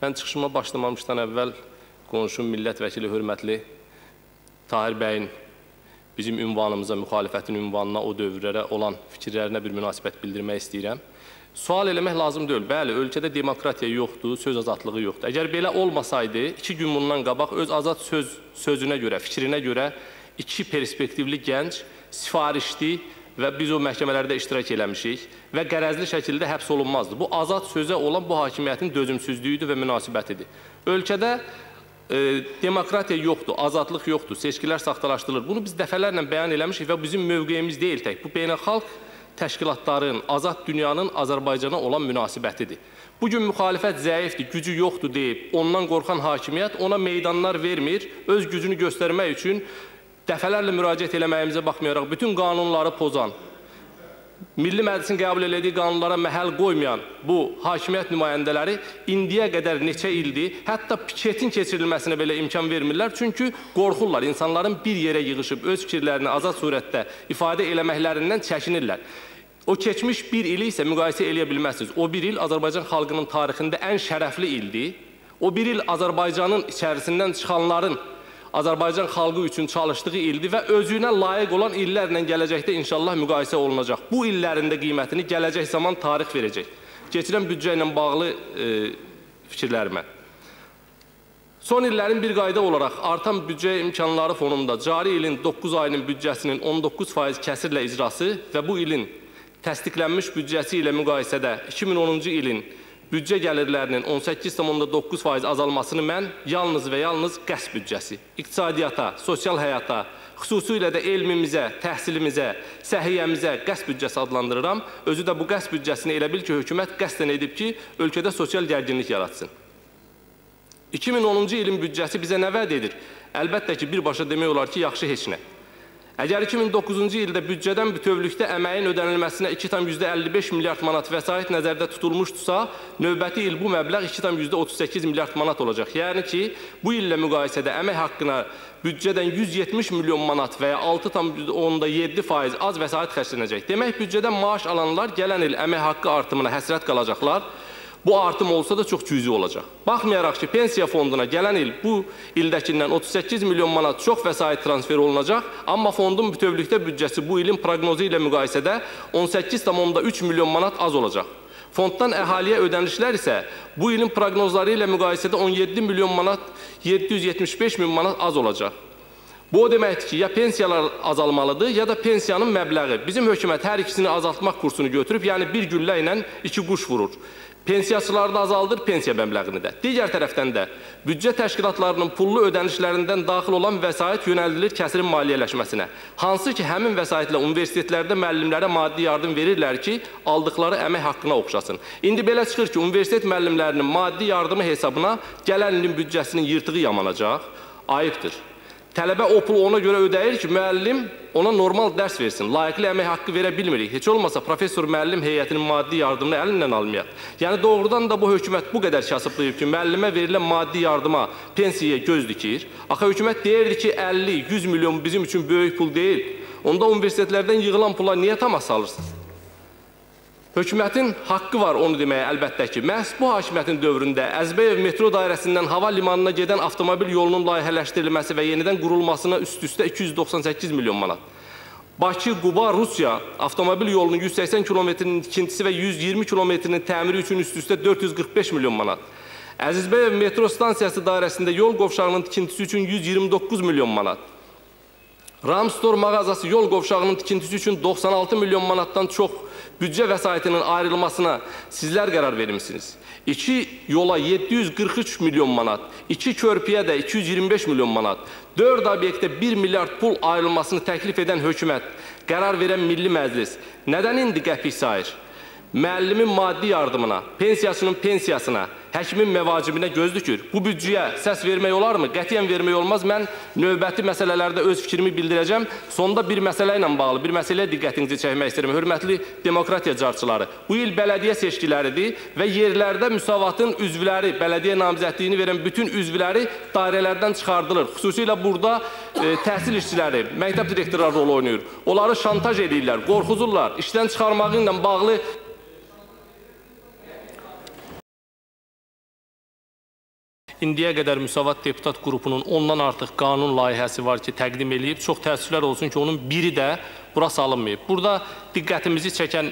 Mən çıxışıma başlamamışdan əvvəl qonşum millət vəkili hörmətli Tahir bəyin bizim ünvanımıza, müxalifətin ünvanına, o dövrlərə olan fikirlərinə bir münasibət bildirmək istəyirəm. Sual eləmək lazım deyil. Bəli, ölkədə demokratiya yoxdur, söz azadlığı yoxdur. Əgər belə olmasaydı, 2 gün bundan qabaq öz azad sözünə görə, fikrinə görə 2 perspektivli gənc sifarişli və biz o məhkəmələrdə iştirak eləmişik və qərəzli şəkildə həbs olunmazdı. Bu, azad sözə olan bu hakimiyyətin dözümsüzlüyüdür və münasibətidir. Ölkədə demokratiya yoxdur, azadlıq yoxdur, seçkilər saxtalaşdırılır. Bunu biz dəfələrlə bəyan eləmişik və bizim mövqeyimiz deyil tək. Bu, beynəlxalq təşkilatların, azad dünyanın Azərbaycana olan münasibətidir. Bugün müxalifət zəifdir, gücü yoxdur deyib, ondan qorxan hakimiyyət ona meydanlar vermir, öz gücünü göstərmək üçün dəfələrlə müraciət eləməyimizə baxmayaraq bütün qanunları pozan, Milli Məclisin qəbul elədiyi qanunlara məhəl qoymayan bu hakimiyyət nümayəndələri indiyə qədər neçə ildir, hətta piketin keçirilməsinə belə imkan vermirlər. Çünki qorxurlar, insanların bir yerə yığışıb öz fikirlərini azad surətdə ifadə eləməklərindən çəkinirlər. O keçmiş bir ili isə müqayisə eləyə bilməzsiniz. O bir il Azərbaycan xalqının tarixində ən şərəfli ildir. O bir il Azərbaycanın içərisindən çıxanların Azərbaycan xalqı üçün çalışdığı ildir və özünə layiq olan illərlə gələcəkdə inşallah müqayisə olunacaq. Bu illərin də qiymətini gələcək zaman tarix verəcək. Keçirən büdcə ilə bağlı fikirlərimə. Son illərin bir qayda olaraq artan büdcə imkanları fonunda cari ilin 9 ayının büdcəsinin 19% kəsirlə icrası və bu ilin təsdiqlənmiş büdcəsi ilə müqayisədə 2010-cu ilin büdcə gəlirlərinin 18,9% azalmasını mən yalnız və yalnız qəsb büdcəsi, iqtisadiyyata, sosial həyata, xüsusilə də elmimizə, təhsilimizə, səhiyyəmizə qəsb büdcəsi adlandırıram. Özü də bu qəsb büdcəsini elə bil ki, hökumət qəsdən edib ki, ölkədə sosial gərginlik yaratsın. 2010-cu ilin büdcəsi bizə nə vəd edir? Əlbəttə ki, birbaşa demək olar ki, yaxşı heç nə. Əgər 2009-cu ildə büdcədən bütövlükdə əməyin ödənilməsinə 2,55 milyard manat vəsait nəzərdə tutulmuşdursa, növbəti il bu məbləğ 2,38 milyard manat olacaq. Yəni ki, bu illə müqayisədə əmək haqqına büdcədən 170 milyon manat və ya 6,7% az vəsait xərclənəcək. Demək, büdcədən maaş alanlar gələn il əmək haqqı artımına həsrət qalacaqlar. Bu artım olsa da çox cüzi olacaq. Baxmayaraq ki, pensiya fonduna gələn il bu ildəkindən 38 milyon manat çox vəsait transfer olunacaq, amma fondun bütövlükdə büdcəsi bu ilin proqnozu ilə müqayisədə 18,3 milyon manat az olacaq. Fonddan əhaliyə ödənişlər isə bu ilin proqnozları ilə müqayisədə 17 milyon manat 775 min manat az olacaq. Bu o deməkdir ki, ya pensiyalar azalmalıdır, ya da pensiyanın məbləği. Bizim hökumət hər ikisini azaltmaq kursunu götürüb, yəni bir güllə ilə iki quş vurur. Pensiyaçıları da azaldır, pensiya məbləğini də. Digər tərəfdən də büdcə təşkilatlarının pullu ödənişlərindən daxil olan vəsait yönəldilir kəsirin maliyyələşməsinə. Hansı ki, həmin vəsaitlə universitetlərdə müəllimlərə maddi yardım verirlər ki, aldıqları əmək haqqına oxşasın. İndi belə çıxır ki, universitet müəllimlərinin maddi yardımı hesabına gələn ilin büdcəsinin yırtığı yamanacaq. Ayıbdır. Tələbə o pulu ona görə ödəyir ki, müəllim ona normal dərs versin. Layiqli əmək haqqı verə bilmirik. Heç olmasa professor müəllim heyətinin maddi yardımını əlindən almayaq. Yəni doğrudan da bu hökumət bu qədər kasıblayıb ki, müəllimə verilən maddi yardıma, pensiyaya göz dikir. Axı hökumət deyirdi ki, 50-100 milyon bizim üçün böyük pul deyil. Onda universitetlərdən yığılan pula niyə təmas salırsınız? Hökumətin haqqı var onu deməyə əlbəttə ki, məhz bu hakimiyyətin dövründə Əzbəyev metro dairəsindən hava limanına gedən avtomobil yolunun layihələşdirilməsi və yenidən qurulmasına üst-üstə 298 milyon manat. Bakı, Quba, Rusiya avtomobil yolunun 180 kilometrinin tikintisi və 120 kilometrinin təmiri üçün üst-üstə 445 milyon manat. Əzizbəyev metro stansiyası dairəsində yol qovşağının tikintisi üçün 129 milyon manat. Ramstor mağazası yol qovşağının tikintisi üçün 96 milyon manatdan çox büdcə vəsaitinin ayrılmasına sizlər qərar vermişsiniz. 2 yola 743 milyon manat, 2 körpüyə də 225 milyon manat, 4 obyektə 1 milyard pul ayrılmasını təklif edən hökumət, qərar verən Milli Məclis nədən indi qəpik sayır? Müəllimin maddi yardımına, pensiyasının pensiyasına, həkimin məvacibinə göz dikir. Bu büdcəyə səs vermək olarmı? Qətiyyən vermək olmaz. Mən növbəti məsələlərdə öz fikrimi bildirəcəm. Sonda bir məsələ ilə bağlı, bir məsələyə diqqətinizi çəkmək istəyirəm. Hörmətli demokratiya carçıları, bu il bələdiyyə seçkiləridir və yerlərdə müsavatın üzvləri, bələdiyyə namizədliyini verən bütün üzvləri dairələrdən çıxardılır. Xüsusilə burada təhsil işçiləri, məktəb direktorları rol oynayır. Onları şantaj edirlər, qorxuzurlar. İşdən çıxarmağı ilə bağlı İndiyə qədər Müsavat deputat qrupunun ondan artıq qanun layihəsi var ki, təqdim eləyib. Çox təəssüflər olsun ki, onun biri də bura salınmayıb. Burada diqqətimizi çəkən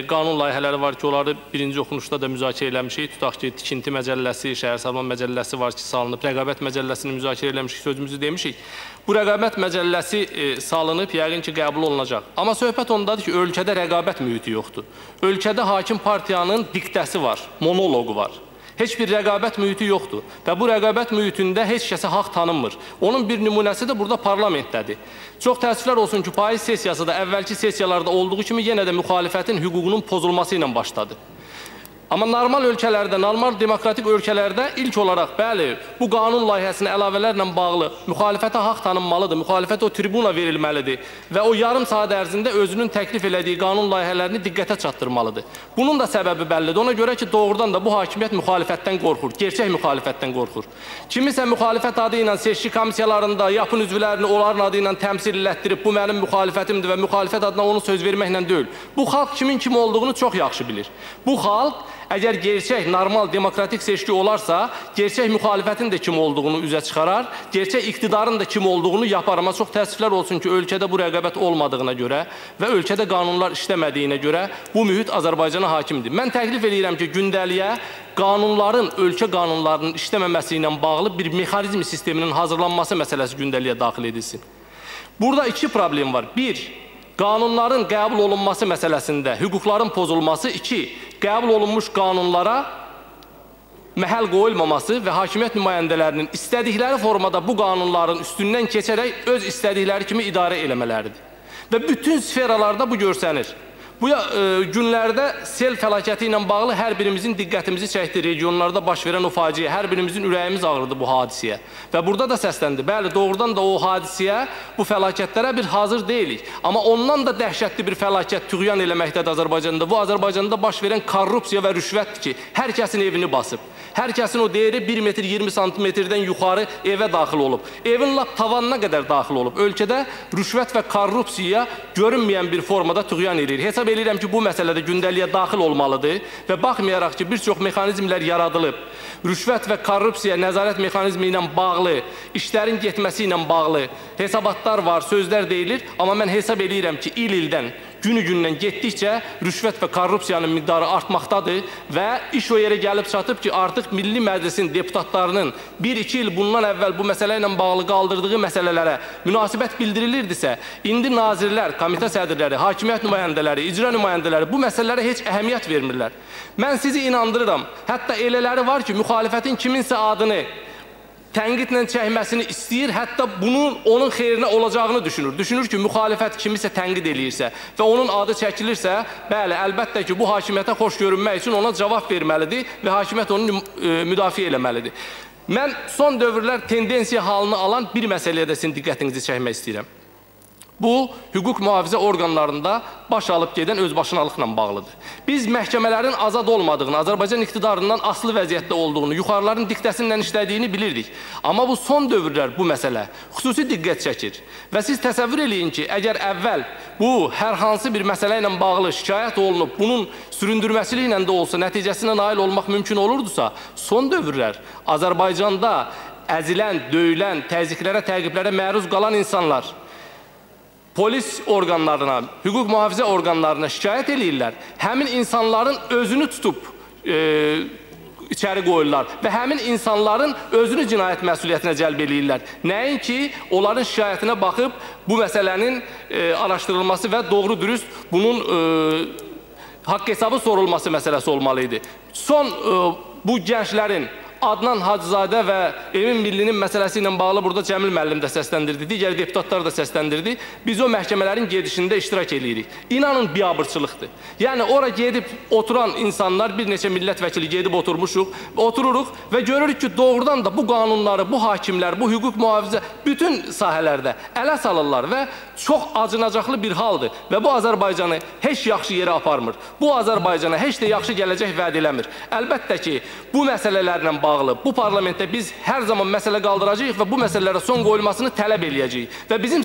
qanun layihələri var ki, onları birinci oxunuşda da müzakirə eləmişik. Tutaq ki, tikinti məcəlləsi, şəhərsalma məcəlləsi var ki, salınıb. Rəqabət məcəlləsini müzakirə eləmişik, sözümüzü demişik. Bu rəqabət məcəlləsi salınıb, yəqin ki, qəbul olunacaq. Amma söhbət ondadır ki, ölkədə rəqabət mühiti yoxdur. Ölkədə hakim partiyanın diktəsi var, monoloqu var. Heç bir rəqabət mühiti yoxdur və bu rəqabət mühitində heç kəsə haqq tanınmır. Onun bir nümunəsi də burada parlamentdədir. Çox təəssüflər olsun ki, payız sessiyası da əvvəlki sessiyalarda olduğu kimi yenə də müxalifətin hüququnun pozulması ilə başladı. Amma normal ölkələrdə, normal demokratik ölkələrdə ilk olaraq, bəli, bu qanun layihəsinə əlavələrlə bağlı müxalifətə haqq tanınmalıdır, müxalifətə o tribuna verilməlidir və o yarım saat ərzində özünün təklif elədiyi qanun layihələrini diqqətə çatdırmalıdır. Bunun da səbəbi bəllidir. Ona görə ki, doğrudan da bu hakimiyyət müxalifətdən qorxur, gerçək müxalifətdən qorxur. Kimisə müxalifət adı ilə seçki komissiyalarında yapın üzvlərini onların adı ilə təmsil elətdirib, bu mənim müxalifətimdir və müxalifət adına onu söz verməklə deyil. Bu xalq kimin kim olduğunu çox yaxşı bilir. Bu xalq əgər gerçək, normal, demokratik seçki olarsa, gerçək müxalifətin də kim olduğunu üzə çıxarar, gerçək iqtidarın da kim olduğunu yapar. Amma çox təəssüflər olsun ki, ölkədə bu rəqabət olmadığına görə və ölkədə qanunlar işləmədiyinə görə bu mühit Azərbaycana hakimdir. Mən təklif edirəm ki, gündəliyə qanunların, ölkə qanunlarının işləməməsi ilə bağlı bir mexanizm sisteminin hazırlanması məsələsi gündəliyə daxil edilsin. Burada iki problem var. Bir, qanunların qəbul olunması məsələsində hüquqların pozulması. İki, qəbul olunmuş qanunlara məhəl qoyulmaması və hakimiyyət nümayəndələrinin istədikləri formada bu qanunların üstündən keçərək öz istədikləri kimi idarə eləmələridir. Və bütün sferalarda bu görsənir. Bu günlərdə sel fəlakəti ilə bağlı hər birimizin diqqətimizi çəkdi. Regionlarda baş verən o faciə, hər birimizin ürəyimiz ağrıdı bu hadisəyə. Və burada da səsləndi. Bəli, doğrudan da o hadisəyə, bu fəlakətlərə bir hazır deyilik. Amma ondan da dəhşətli bir fəlakət tüğyan eləməkdədir Azərbaycanda. Bu, Azərbaycanda baş verən korrupsiya və rüşvətdir ki, hər kəsin evini basıb. Hər kəsin o değeri 1 metr 20 santimetrdən yuxarı evə daxil olub. Evin lap tavanına qədər daxil olub. Ölkədə rüşvət və korrupsiya görünməyən bir formada tüğyan eləyir. Hesab eləyirəm ki, bu məsələdə gündəliyə daxil olmalıdır və baxmayaraq ki, bir çox mexanizmlər yaradılıb, rüşvət və korrupsiya nəzarət mexanizmi ilə bağlı, işlərin getməsi ilə bağlı hesabatlar var, sözlər deyilir, amma mən hesab eləyirəm ki, il-ildən, günü-gündən getdikcə rüşvət və korrupsiyanın miqdarı artmaqdadır və iş o yerə gəlib çatıb ki, artıq Milli Məclisin deputatlarının 1-2 il bundan əvvəl bu məsələ ilə bağlı qaldırdığı məsələlərə münasibət bildirilirdisə, indi nazirlər, komitə sədrləri, hakimiyyət nümayəndələri, icra nümayəndələri bu məsələlərə heç əhəmiyyət vermirlər. Mən sizi inandırıram, hətta elələri var ki, müxalifətin kiminsə adını tənqidlə çəkməsini istəyir, hətta bunun onun xeyrinə olacağını düşünür. Düşünür ki, müxalifət kimisə tənqid eləyirsə və onun adı çəkilirsə, bəli, əlbəttə ki, bu hakimiyyətə xoş görünmək üçün ona cavab verməlidir və hakimiyyət onu müdafiə eləməlidir. Mən son dövrlər tendensiya halını alan bir məsələyə də sizin diqqətinizi çəkmək istəyirəm. Bu, hüquq mühafizə orqanlarında baş alıb gedən özbaşınalıqla bağlıdır. Biz məhkəmələrin azad olmadığını, Azərbaycan iqtidarından asılı vəziyyətdə olduğunu, yuxarıların diktəsindən işlədiyini bilirdik. Amma bu son dövrlər bu məsələ xüsusi diqqət çəkir. Və siz təsəvvür eləyin ki, əgər əvvəl bu hər hansı bir məsələ ilə bağlı şikayət olunub, bunun süründürməsilə də olsa nəticəsinə nail olmaq mümkün olurdusa, son dövrlər Azərbaycanda əzilən, döyülən, təzyiqlərə, təqiblərə məruz qalan insanlar polis orqanlarına, hüquq mühafizə orqanlarına şikayət eləyirlər. Həmin insanların özünü tutub içəri qoyurlar və həmin insanların özünü cinayət məsuliyyətinə cəlb eləyirlər. Nəinki onların şikayətinə baxıb bu məsələnin araşdırılması və doğru dürüst bunun haqq hesabı sorulması məsələsi olmalı idi. Son bu gənclərin Adnan Hacızadə və Emin Millinin məsələsi ilə bağlı burada Cəmil müəllim də səsləndirdi, digər deputatlar da səsləndirdi. Biz o məhkəmələrin gedişində iştirak eləyirik. İnanın, biabırçılıqdır. Yəni, ora gedib oturan insanlar, bir neçə millət vəkili gedib oturmuşuq, otururuq və görürük ki, doğrudan da bu qanunları, bu hakimlər, bu hüquq mühafizə bütün sahələrdə ələ salırlar və çox acınacaqlı bir haldır və bu Azərbaycanı heç yaxşı yerə aparmır. Bu Azərbaycana heç də yaxşı gələcək vəd eləmir. Əlbəttə ki, bu məsələlərlə bağlı bu parlamentdə biz hər zaman məsələ qaldıracağıq və bu məsələlərə son qoyulmasını tələb eləyəcəyik. Və bizim